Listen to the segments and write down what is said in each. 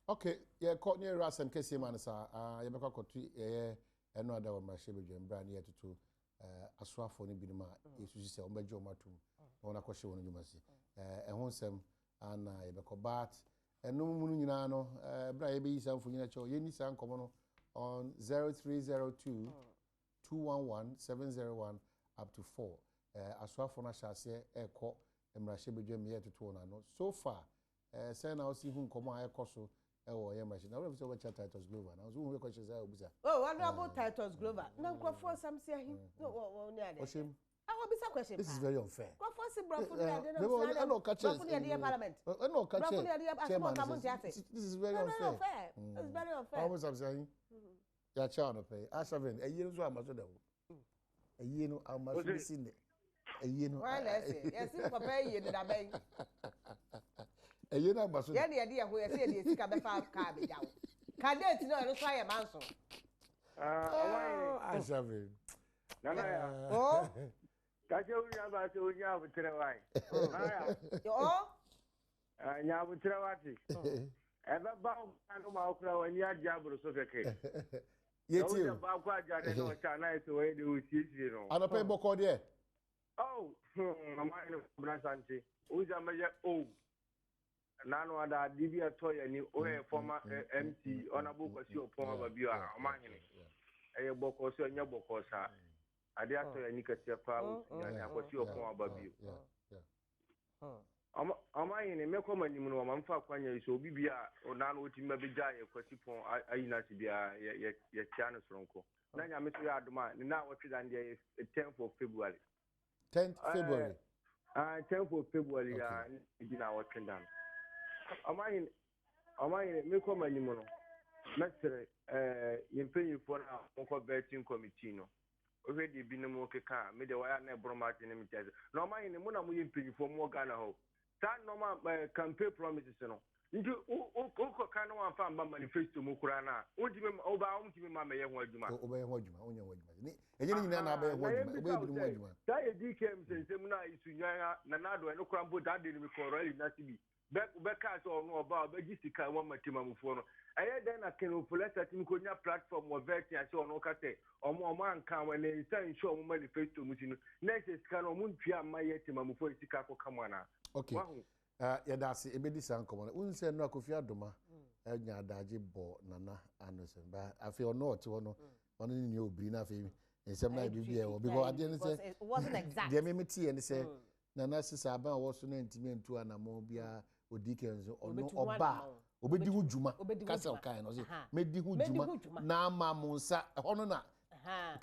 Okay, yɛkɔ ne yɛwura asɛm kɛseɛ mu ano saa. Ah, yɛbɛkɔ akɔto yɛyɛ ɛno ada wɔ mmarahyɛ badwam berɛ a ne yɛtoto eh, asoafoɔ no binom a yɛsusu sɛ wɔbɛgye wɔn atom na wɔn akɔhyɛ wɔn adwuma ase. Eh, ɛho nsɛm ana yɛbɛkɔ, but ɛno mu no nyinaa no, eh, berɛ a yɛbɛyi saa mfonyin akyɛw, yɛnni saa nkɔmmɔ no on 0302 211 701 up to 4. Eh, asoafoɔ no ahyɛ aseɛ ɛrekɔ mmarahyɛ badwam, yɛtoto wɔn ano. So far, eh, sɛn na wosi hu nkɔmmɔ a ɛkɔ so ɛwɔ yɛ mmarahyɛ na wɔrɛ fi sɛ wɔbɛkyɛ Titus Glover na nso wohu bɛkɔhyɛ sɛ obusa? Oh, Honorable Titus Glover na nkurɔfoɔ sam si ahi na wɔ ne ade. Ɔhyɛ mu. Ah, wɔbisa question. This is very unfair. Nkurɔfoɔ si borɔfo ne ade na ɛna ɔka kyerɛ borɔfo ne yɛde yɛ parliament. Ɛna ɔka borɔfo ne yɛde yɛ kyerɛ chairman asɛm ɔka mo nte ase. This is very Very unfair. unfair. It's very unfair. Ɔmo sam si ahi yɛakyɛ anɔpɛ yi asafin ɛyie nso ama so da o, ɛyie no ama so bisi nnɛ ɛyie no. Wɔn na ɛsɛ yɛsi papa yie deda bɛn. Ɛyie no ama so da. Yɛn de yɛde yɛ ho yɛsi yɛde sika bɛfa kaa bɛgya wo kadeti na ɔno nso ayɛ manso. Asafin. Nana ya. Oh. Kakyɛ wo nua ba sɛ onya abotrɛ wae. Nana ya. Oh. Nya abotrɛ wate. Ɛbɛba wo ba no ma wo kora w'ani agye aboro so kɛkɛ. Yɛtie o. Sɛ baako agya ne na ɔkyɛ anaa sɛ wɔyɛ de osiesie no. Anɔpɛ yi bɔkɔ deɛ. Oh, mama ne Kwabena Sante. Wo sɛ mɛyɛ oh. Nano ada ade bi ɛtɔ yɛ ni oyɛ former MC Honorable Kwasi Opon aba bi a ɔma hene. Ɛyɛ bɔkɔ so ɛnyɛ bɔkɔ saa. Ade atɔ yɛ ni kɛseɛ paa wɔ sunyane Akwasi Opon aba bio. Ɔma hene mɛkɔ m'anim no ɔma mfa akwanya yi so obi bi a ɔna no ɔtumi bɛgya yɛ Kwasi Pɔn ayi no ase biara yɛkyia no soronko. Na Nyame so yɛ adom a ne na wɔtwe dan deɛ yɛ 10th of February. 10th February. 10th of February a ne di na wɔtwe dan. Ɔma hene mekɔ m'anim no mɛsrɛ yɛn mpanyinfoɔ no a wɔkɔ vetting committee no. Wohwɛ deɛ binom keka a me deɛ wɔyɛ na ɛborɔ ma ate ne me kyɛ sɛ na ɔma hene mo na moyɛ mpanyinfoɔ mo wɔ Ghana hɔ saa nneɛma campaign promises no nti wokɔka no wamfa mba manifesto mu koraa no a wontumi wobaa wontumi ma mɛyɛ ho adwuma. Wobɛyɛ ho adwuma, wonyɛ ho adwuma. Ɛnyɛ ne nyinaa na abɛyɛ ho adwuma, wobɛyɛ binom ho adwuma. Saa yɛ DKM nsɛnsɛm no a ɛsu nwan Nana Addo ɛno koraa mpo that day no mekɔɔ rally no ase bi bɛkaa sɛ ɔno ɔba a ɔbɛgye sika wɔ ma temamufoɔ no. Ɛyɛ dɛn na Ken Ofori-Atta tumi kɔnya platform wɔ vetting ase ɔno ka sɛ ɔmo anka wɔn ne nsa nhyɛ ɔmo manifesto mu si no na ɛsɛ sika no ɔmo ntua mma yɛ temamufoɔ sika akɔka mu anaa? Okay. Wahu? Yɛda ase, ebedi saa nkɔmɔ no. Wohu sɛ nnora Kofi Adoma anya adagye bɔ Nana ano sɛm ba afei ɔno ɔte hɔ no ɔno ne nua obiri na afei nsɛm na ebi bi ɛwɔ because adeɛ ne sɛ it wasn't exact. Deɛ meme teɛ ne sɛ Nana sisa aban a ɔwɔ so na ntumi ntu anammɔn biara odi kɛn so ɔno ɔba a obedi ho dwuma kasa ɔkan no ɔsɛ medi ho dwuma na ama mo nsa ɛhɔ no na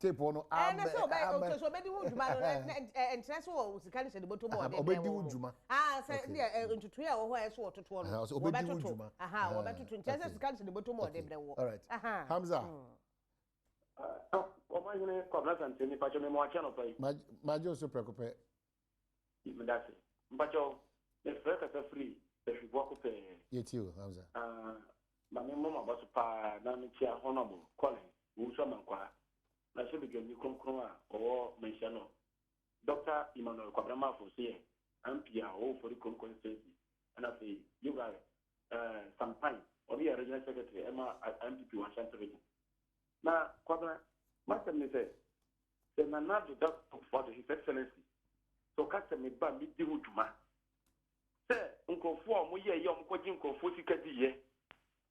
tape no ama ɛna sɛ ɔbɛ so ɔbɛdi ho dwuma no nkyerɛ sɛ wɔ sika no hyɛ ne bɔtɔ mu ɔde ɔbɛdi ho dwuma. Ah, sɛ ne ntutu a ɛwɔ hɔ a ɛso wɔtotoɔ no wɔbɛtoto, aha, wɔbɛtoto nkyerɛ sɛ sika no hyɛ ne bɔtɔ mu ɔde brɛ wɔ. All right, Hamza. Ɔmahene Kwabena Sante, mepakyɛ me mmoakyɛ nɔpa yi. Magye wo so prɛko pɛ. Medase. Mpakyɛw, mefrɛ kasa firi Ahwiboako pɛɛ. Yɛtie o, Hamza. Ma me mmɔ m'aba so paa na mekyia Honorable Collins Owusu Amankwaa, mmarahyɛbadwani kronkron a ɔwɔ Manhyia North, Dr. Emmanuel Kwabena Marfo nso yɛ MP a ɔwɔ Ofori Kurom constituency, ɛna afei Yewura Sampan, ɔno yɛ Regional Secretary ɛma NPP wɔ Ashanti Region. Na Kwabena, m'asɛm ne sɛ, sɛ Nana Addo Dankwa Akufo-Addo, His Excellency, sɛ ɔka sɛ meba medi ho dwuma sɛ nkurɔfoɔ a wɔyɛ yɛ a wɔkɔgye nkurɔfoɔ sika diiɛ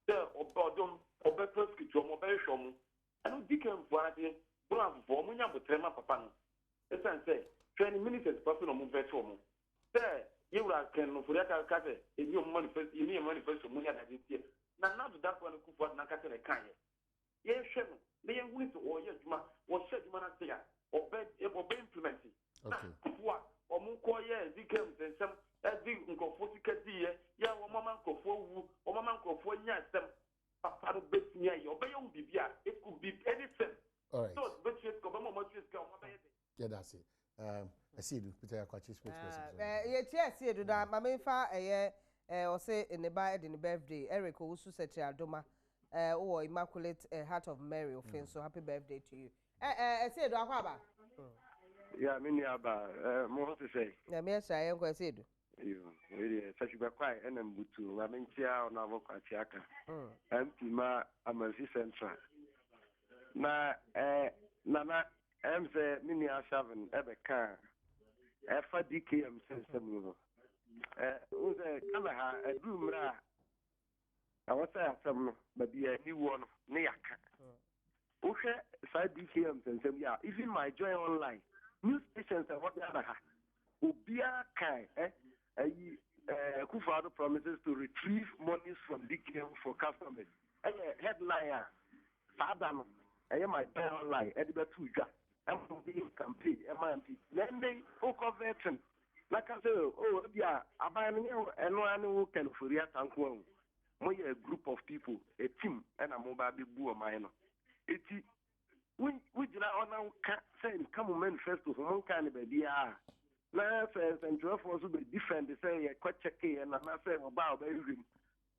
sɛ ɔde ɔbɛ prosecute wɔn, ɔbɛhwehwɛ wɔn, ɛno di kanfoɔ anaasɛ bolanfofoɔ wɔn nya abotire ma papa no, ɛsiane sɛ hwɛ ne ministers pa so na wɔn vet wɔn sɛ yɛwura Ken Ofori-Atta ka sɛ ɛni wɔn manifesto, ɛni yɛn manifesto mu ne adade ntiɛ. Nana Addo Dankwa no Akufo-Addo nankasa na ɛka yɛ yɛhwɛ no na yɛhunu sɛ ɔyɛ adwuma, wɔhyɛ adwuma no ase a ɔbɛ implement na nkurɔfoɔ a wɔn kɔ yɛ DKM nsɛnsɛm ɛde nkurɔfoɔ sika diiɛ yɛ wɔn ama nkurɔfoɔ awu, wɔn ama nkurɔfoɔ anya asɛm, papa no bɛtumi ayɛ, ɔbɛyɛ ho biribi a it could be anything. All right. So bɛtua sika, ɔbɛma ɔmo atua sika, ɔmo abɛyɛ de. Yɛda ase. Asiedu Peter Yakwakye, spokesperson. Yɛtie Asiedu na maame nfa ɛyɛ ɔsɛ ne ba de ne birthday, Eric Owusu Sɛkyerɛ Adoma, wowɔ Immaculate Heart of Mary ofe nso, happy birthday to you. Asiedu akɔ aba. Ya, me nua ba, mo ho te sɛ? Nyame ahyira yɛn kɔ, Asiedu. Yo, wei deɛ Sachibakwae ɛna mbutu ma menkyea Honourable Kwakye Aka, MP ma Amansi Central. Na eh, Nana, ɛm sɛ me nua Shavin ɛbɛka a ɛfa DKM sɛ nsɛm yi ho. Eh, wo sɛ Ghana ha ɛduru mmerɛ a ɛwɔ sɛ asɛm no baabi a ani wɔ no ne yɛaka. Wohwɛ saa DKM nsɛnsɛm yi a, even my joy online news stations a ɛwɔ Ghana ha, obiara kan ɛ ayi eh, Akufo-Addo promises to retrieve monies from DKM for customers. Ɛyɛ headline a saa da no ɛyɛ my joy online ɛde bɛto dwa ɛma wɔde yɛ campaign ɛma MP. Na ɛnde yi wokɔ vetting na ka sɛ oh ebi a aban no nyɛ ɛno ara ne wo Ken Ofori-Atta nko ara o. Moyɛ a group of people, a team ɛna moba abɛbu ɔman no. Eti wogyina hɔ na woka sɛ nka mo manifesto ho monkaa no baabiara a, na sɛ nsɛntwerɛfoɔ nso bɛ defend sɛ yɛkɔ kyɛkeeɛ no anaasɛ ɔba a ɔbɛhwehwɛ mu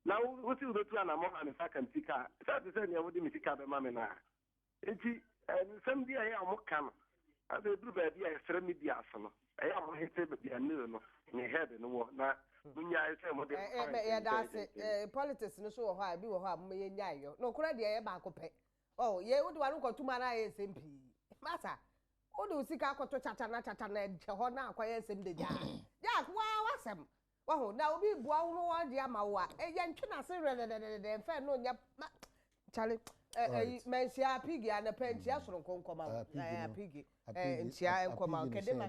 na wosi wobɛtu anammɔn ma me nsa ka me sika a, sɛ te sɛ nea wode me sika bɛma me no a. Enti nsɛm bi a ɛyɛ a wɔka no, afei ɛduru baabi a yɛsrɛ media ase no, ɛyɛ a mohete baabi a nail no ne head no wɔ na monyae sɛ mode fa Yɛda ase. Politics no so wɔ hɔ a, ebi wɔ hɔ a moma yɛnyae yɔ. Nokorɛ deɛ ɛyɛ baako pɛ. Oh, yɛ wode w'ano kɔto mu a na ayɛ nsɛm pii. Masa, wode wo sika akɔto kyakya na kyakya na ɛhyɛ hɔ na akɔyɛ nsɛm dagyaa. Jack, woaa w'asɛm. Wahu, na obi bua wo no ɔde ama wo a, ɛyɛ ntwe n'ase rɛrɛrɛrɛrɛ mfɛ no nyɛ ma kyale ɛyi manhyia pigi anapa nkyia soronko nkɔma wo ɛɛ pigi ɛɛ nkyia nkɔma wo kɛde ma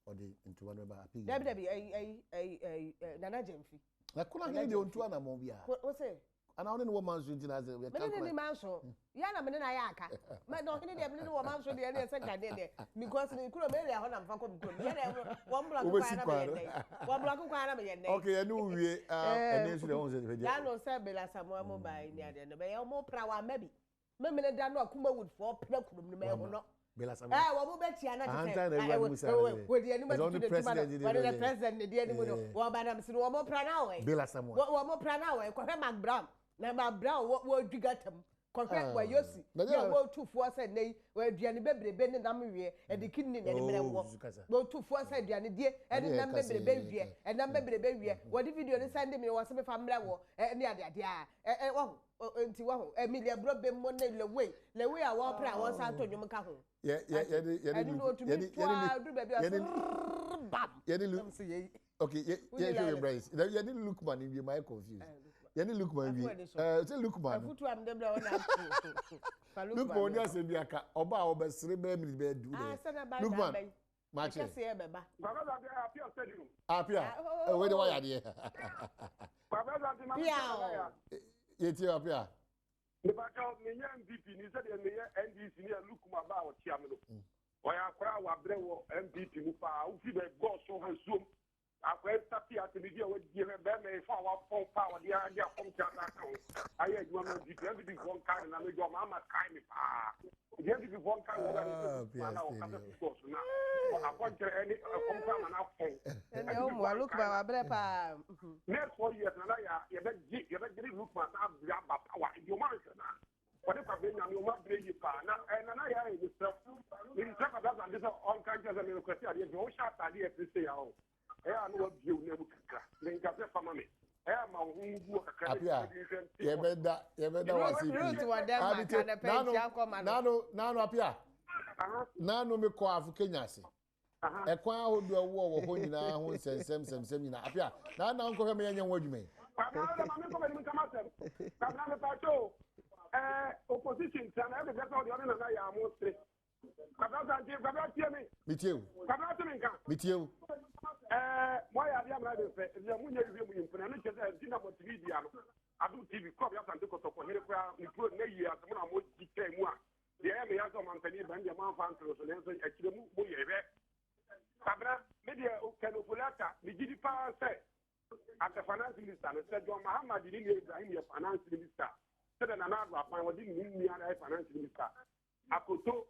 ɔde ntoma no bɛba apigi dabi dabi ɛyi ɛyi ɛyi ɛyi nana gyamfi na kuna hene deɛ ɔntu anamɔ biara wo se Ana ɔne ne wɔ manso nti na asɛ mene ne ni manso yɛ na mene na ayɛ aka ma na ɔhene deɛ mene ne wɔ manso deɛ ne ɛsɛ nka deɛ deɛ because ne kurom area hɔ na mfa kɔ me kurom yɛ na wɔn blɔk kwan na meyɛ nnɛ wɔn blɔk kwan na meyɛ nnɛ. Okay ɛne wo wie ɛne nso deɛ wɔn sɛ deɛ. Dano sɛ Bela Samoa mo baa yi ne adeɛ no bɛyɛ wɔn pra wɔn ama bi. Memene da no a Kumawood foɔ pira kurom no mɛhu no. Ɛɛ wɔn bɛ tia na kyesɛ ɛɛ wɔdi anim atutu ne tuma no wɔde the president ne di anim no wɔn ba nam si no wɔn pra na awɔ wɔn pra na awɔ kɔhwɛ Mark Brown na Mark Brown wɔ wɔdwi gata mu kɔhwɛ wɔ yosi yɛ wɔtu foɔ sɛ nne yi wɔ aduane bebrebe ne nam wie ɛde kidney na ɛde mmerɛ wɔ wɔtu foɔ sɛ aduane die ɛne nam bebrebe wie ɛnam bebrebe wie wɔde video ne sɛnde mi wɔ se mefa mmerɛ wɔ ɛne adeadeɛ a ɛɛ wɔho nti wahu Emilia Brobemmo ne Lewin Lewin a wɔpere a wɔsan to nnwom ka ho yɛ yɛ yɛde yɛde ɛno no otumi to a duru baabi a ɔsɛ bam yɛde lu okay yɛ yɛ hwɛ yɛ bryce yɛde Lukman wie ma yɛ confused yɛde Lukman wie ɛɛ sɛ Lukman no afutu am de bla wɔn na Lukman oni asɛm bi aka ɔba a ɔbɛsere bɛyɛ minute bɛyɛ du dɛ Lukman Mache. Kɛseɛ bɛba. Baba Zante apia stadium. Apia. Wei de wayɛ adeɛ. Baba Zante ma Pia o. Yɛtie apia. Mepakyɛw menyɛ NPP ni sɛdeɛ meyɛ NDC ni a Lukuma ba a ɔkyea me no. Ɔyɛ akora a wabrɛ wɔ NPP mu paa. Wofi bɛ gɔɔ so ha nsuom. Akwadaa yi sate asɛmdi a wadi hwɛ bɛrima yi fa a wafɔn pa a ɔde ade afɔm kyɛ asa aka ho ayɛ adwuma ma NPP. NPP foɔ nkae no na medwa ɔma ama kae me paa. Nti NPP foɔ nkae wɔ ɔbɛne sɛ ma na ɔkasa fi kɔɔ so na akɔnkyerɛ ɛne ɛkɔm kora ma no afɔn. Ɛnna ɔmu a Lukman wabrɛ paa. Next 4 years na na yɛbɛgye yɛbɛgyere Lukman na abrɛ aba power nti ɔma nhwɛ na wɔde kwabena nyame ɔma abrɛ yie paa na ɛ nana yɛ ayɛ mesrɛ mesrɛ kwabena asante sɛ ɔnka nkyerɛ sɛ merekwasi adeɛ nti ɔwohyɛ ataadeɛ ɛte sɛ yɛ o ɛyɛ a na wabie wo nan mu kakra menka sɛ fama me ɛyɛ ama wo ho gu wɔ kakra apia yɛbɛda yɛbɛda wase pii Ruth wɔ dɛm aka na pɛ nkyia nkɔma no nano nano apia nano mekɔ afo Kenya ase ɛkwan ahodoɔ ɛwɔ wɔ hɔ nyinaa ho nsɛnsɛm nsɛmsɛm nyinaa apia na na nkɔhwɛ me yɛnyɛ ho adwuma yi. Kwabena na maame nkɔmɔ anim nkama asɛm Kwabena mepa kyɛw ɛɛ opposition tena na ɛde bɛsɛ ɔde ɔne nana yɛ amo sere Kwabena Sante Kwabena tie me. Metie o. Kwabena te me nka. Metie o. Ɛɛ mo ayɛ adeɛ amena de fɛ ɛfisɛ mo nyɛ wie mo yi mpena ɛno kyerɛ sɛ ɛnti na mo tv bia no Adom TV kɔb yɛ Asante Kɔtɔkɔ hene koraa ne kuro nnɛ yie ase mo na mo gyi kyɛn mu a deɛ ɛyɛ meya sɛ ɔmampanin ba deɛ moamfa antoro so nanso akyirɛ mu moyɛ hwɛ Kwabena me deɛ Ken Ofori-Atta megye di paa sɛ as a finance minister no sɛ John Mahama de ne nua Ibrahim yɛ finance minister sɛdeɛ Nana Addo Aban wɔde ne nua ayɛ finance minister Akoto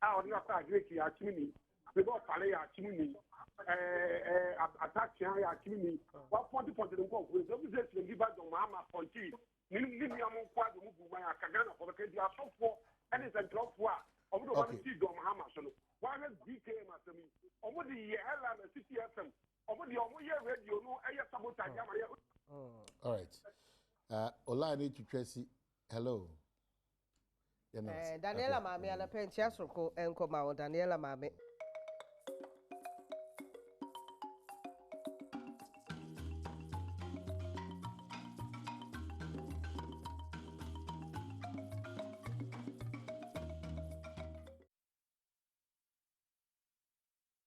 a ɔde no akɔ agric yɛ akyem ni bebe ɔpale yɛ akyem ni ɛɛ atakyea yɛ akyem ni wapɔntepɔnte ne nkɔɔfoɔ nso ebi sɛ sɛ nipa John Mahama pɔnte ne ne nua mo nko adi mo bu man aka Ghana fɔ bɛka di asɔfoɔ ɛne nsɛntwerɛfoɔ a ɔmo de ɔmo ano sii John Mahama so no wɔahwɛ DKM asɛm yi ɔmo de yɛ headline na Citi FM ɔmo de deɛ ɔmo yɛ radio no ɛyɛ sabotage ama yɛ. All right. Ɔlaa ne twitwa si. Hello. Eh, Daniela maame anapɛ nkyia soroko nkɔ ma wo Daniela maame.